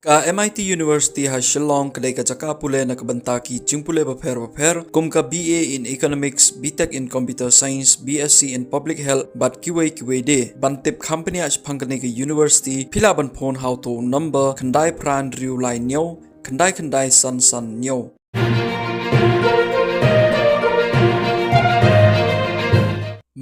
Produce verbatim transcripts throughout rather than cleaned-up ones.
Ka M I T University ha Shillong ka dei ka jaka pule na ka bynta ki jingpule bapher bapher kum ka B A in Economics, B Tech in Computer Science, B Sc in Public Health bad kiwei kiwei de. Ban tip kham bniah shaphang kane ka university phi lah ban phone ha uto u number khyndai phra hynriew lai hynñiew khyndai khyndai san san hynñiew.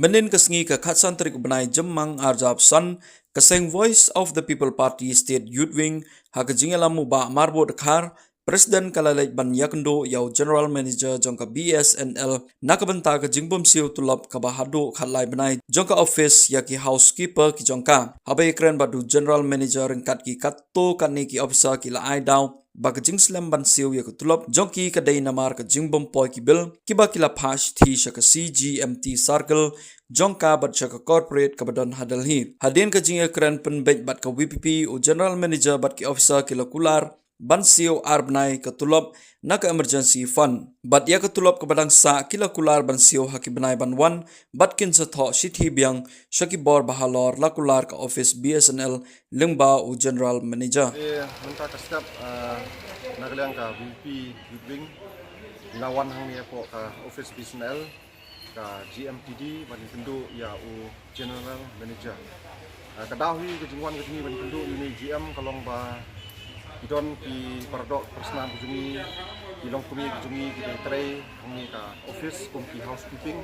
Mynnin ka sngi ka khatsan tarik u bnai Jymmang arhajar arphew san, ka seng Voice of the People Party State Youth Wing ha ka jingïalam u Bah Marbud Dkhar, President, ka la leit ban ïakynduh ïa u General Manager jong ka B S N L na ka bynta ka jingbymsiew tulop kaba haduh khatlai bnai jong ka office ïa ki housekeeper ki jong ka. Haba ïakren bad u General Manager ryngkat ki katto katne ki officer ki la ai daw ba ka jingslem ban siew ïa ka tulop jong ki ka dei namar ka jingbym poi ki bill kiba ki la phah shithi sha ka C G M T circle jong ka bad sha ka corporate kaba don ha Delhi. Hadien ka jingïakren pynbeit bad ka V P P, u General Manager bad ki officer ki la kular ban siew ar bnai ka tulop na ka emergency fund. Bad ïa ka tulop kaba dang sah ki la kular ban siew ha ki bnai ban wan bad kin sa thoh shithi biang sha ki bor ba halor, la kular ka office B S N L lyngba u General Manager. Eh, mynta ka step, eh, na ka liang ka V P Youth Wing, ngi la wan hangne hapoh ka office B S N L, ka G M T D, ban ïakynduh ïa u General Manager. Ah, ka daw hi ka jingwan ka jong ngi ban ïakynduh ïa une u G M ka long ba ki don ki paradoh parasnam ka jong ngi, ki longkmie ka jong ngi, ki dang trei hangne ka office kum ki housekeeping,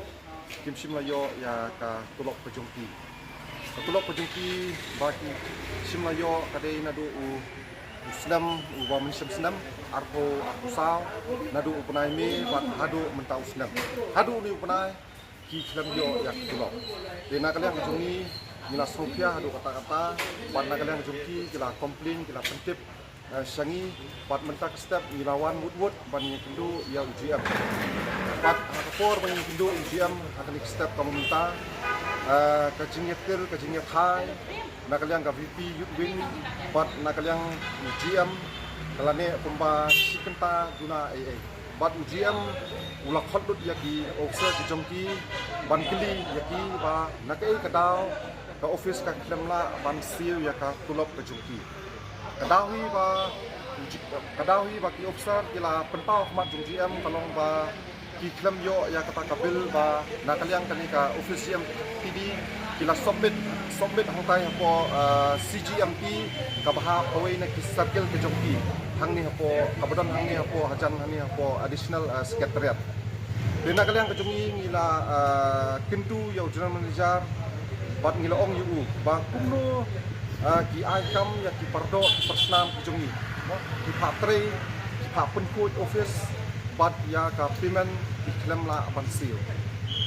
kim shym la ïoh ïa ka tulop ka jong ki. Ka tulop ka jong ki ba ki shym la ïoh ka dei naduh u, u snem, u ba mynshem snem arphew, arphew saw, naduh u bnai May bad haduh mynta u snem. Haduh une u bnai ki khlem ïoh ïa ka tulop. Te na ka liang ka jong ngi, ngi la sngewkhia haduh katta katta, bad na ka liang ka jong ki, ki la complain, ki la pyntip, eh, sha ngi, bad mynta ka step ngi la wan wut wut ban ïakynduh ïa u G M. Bad ha ka por ban ïakynduh u G M ha kane ka step ka mynta, eh, ka jingïakhun, ka jingïakhun na ka liang ka V P Youth Wing bad na ka liang u G M ka la neh kumba shi kynta duna ei ei. Bad u G M u la khot lut ïa ki officer ki jong ki ban kylli ïa ki ba na kaei ka daw ka office ka khlem lah ban siew ïa ka tulop ka jong ki. Ka daw hi ba, ka daw hi ba ki officer ki la pynpaw ha khmat jong G M ka long ba ki khlem ïoh ïa kata ka bill ba na ka liang kane ka office G M T D ki la submit, submit hangtai hapoh, ah, C G M T kaba hap kawei na ki circle ka jong ki hangne hapoh, kaba don hangne hapoh hajan hangne hapoh additional, ah, secretariat. Te na ka liang ka jong ngi ngi la, ah, kyntu ïa u General Manager bad ngi la ong ïa u ba kumno, ah, ki ai kam ïa ki paradoh ki parasnam ki jong ngi. Ki phah trei, ki phah pynkhuid office bad ïa ka payment ki khlem lah ban siew.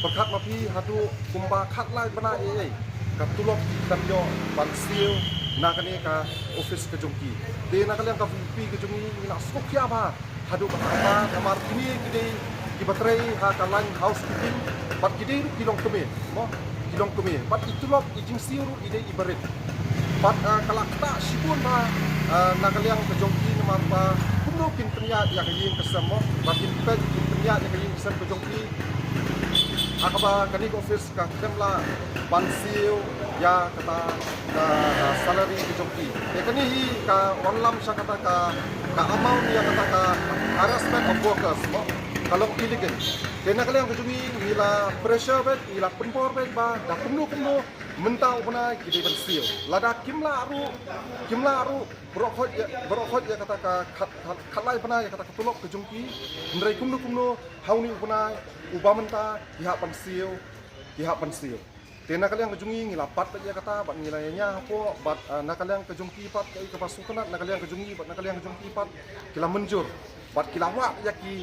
Pyrkhat ma phi haduh kumba khatlai bnai ei ei ka tulop ki khlem ïoh ban siew na kane ka office ka jong ki. Te na ka liang ka V P ka jong ngi ngi la sngewkhia bha haduh katta katta namar kine ki dei kiba trei ha ka line housekeeping bad ki dei ruh ki longkmie, mo, ki longkmie bad i tulop i jingsiew ruh i dei iba rit. Bad, ah, ka la ktah shibun bha, ah, na ka liang ka jong ki namar ba kumno kin pynïaid ïa ka ïing ka sem, mo, ba kin peit kin pynïaid ïa ka ïing ka sem ka jong ki ha kaba kane ka office ka khlem lah ban siew ïa kata ka, ka salary ka jong ki. Te kane hi ka wan lam sha kata ka, ka amount ïa kata ka harassment of workers, mo, ka long illegal. Te na ka liang ka jong ngi ngi la pressure beit, ngi la pynbor beit ba da kumno kumno mynta u bnai ki dei ban siew. Lada kim lah ruh, kim lah ruh baroh khoit ïa, baroh khoit ïa kata ka khat, khat, khatlai bnai ïa kata ka tulop ka jong ki. Hynrei kumno kumno ha une u bnai uba mynta ki hap ban siew, ki hap ban siew. Te na ka liang ka jong ngi ngi la bat beit ïa kata bad ngi la ïa nia hapoh bad, ah, na ka liang ka jong ki pat kaei kaba sngewtynnat na ka liang ka jong ngi bad na ka liang ka jong ki pat ki la mynjur bad ki la wad ïa ki,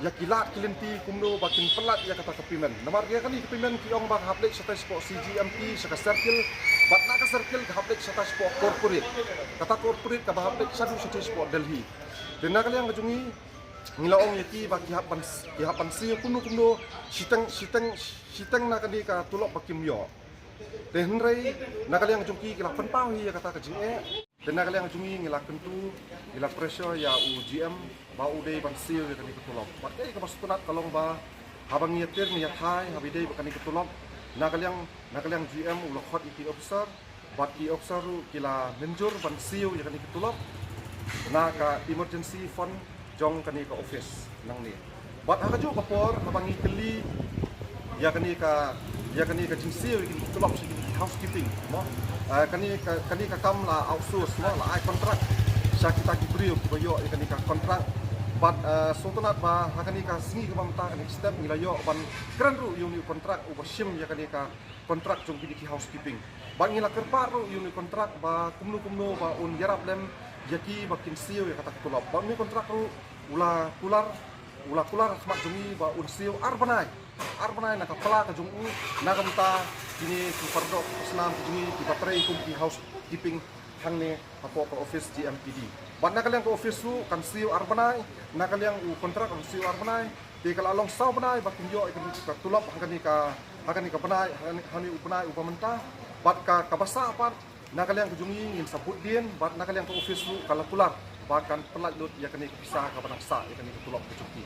ïa ki lad ki lynti kumno ba kin pynlait ïa kata ka payment. Namar ïa kane ka payment ki ong ba ka hap leit shatai shapoh C G M T sha ka circle bad na ka circle ka hap leit shatai shapoh corporate. Kata corporate kaba hap leit shaduh shatai shapoh Delhi. Te na ka liang ka jong ngi ngi la ong ïa ki ba ki hap ban, ki hap ban siew kumno kumno shiteng, shiteng, shiteng na kane ka tulop ba kim ïoh. Te hynrei na ka liang jong ki ki la pynpaw hi ïa kata ka jingeh. Te na ka liang jong ngi ngi la kyntu, ngi la pressure ïa u G M ba u dei ban siew ïa kane ka tulop. Bad kaei kaba sngewtynnat ka long ba haba ngi ïatir ngi ïathai haba ïadei bad kane ka tulop, na ka liang, na ka liang G M u la khot ïa ki officer bad ki officer ruh ki la mynjur ban siew ïa kane ka tulop. na ka emergency fund jong kane ka office nangne. Bad ha kajuh ka por haba ngi kylli ïa kane ka, ïa kane ka jingsiew ïa kine ki tulop sha kine ki housekeeping, mo. Ah, kane ka, kane ka kam la outsource, mo, la ai contract sha kita ki briew kiba ïoh ïa kane ka contract. Bad, ah, sngewtynnat ba ha kane ka sngi kaba mynta, kane ka step ngi la ïoh ban kren ruh ïa une u contract uba shim ïa kane ka contract jong kine ki housekeeping. Bad ngi la kyrpad ruh ïa une u contract ba kumno kumno ba un ïarap lem ïa ki ba kin siew ïa kata ka tulop. Bad une u contract ruh u la kular, u la kular ha khmat jong ngi ba un siew ar bnai, ar bnai na ka pla ka jong u, na ka bynta kine ki para doh para snam ki jong ngi kiba trei kum ki housekeeping hangne hapoh ka office G M P D. Bad na ka liang ka office ruh kan siew ar bnai, na ka liang u contract kan siew ar bnai, te ka la long saw bnai ba kin ïoh ïa kane ka tulop ha kane ka, ha kane ka bnai, ha kane, ha kane u bnai uba mynta. Bad ka, kaba sah pat, na ka liang ka jong ngi ngin sa bud dien, bad na ka liang ka office ruh ka la kular ba kan pyllait lut ïa kane ka pisa kaba nang sah ïa kane ka tulop ka jong ki.